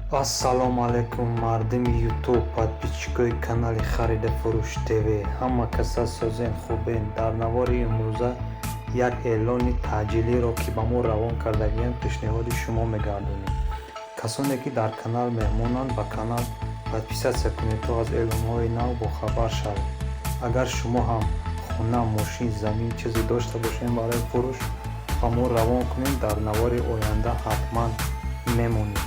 Ассалому алайкум, мардими Ютуб, подписчикои канали Харида Фурӯш ТВ. Ҳама каса созен, хубен? Дар навори имрӯза як эълони таъҷилиро, ки ба мо равон кардагианд, пешниҳоди шумо мегардонем. Касоне ки дар канал меҳмонанд, ба канал подписаться кунед, то аз эълонҳои нав бохабар шавед. Агар шумо ҳам хона, мошин, замин, чизе дошта бошед барои фурӯш, ба мо равон кунед, дар навори оянда ҳатман мемонем.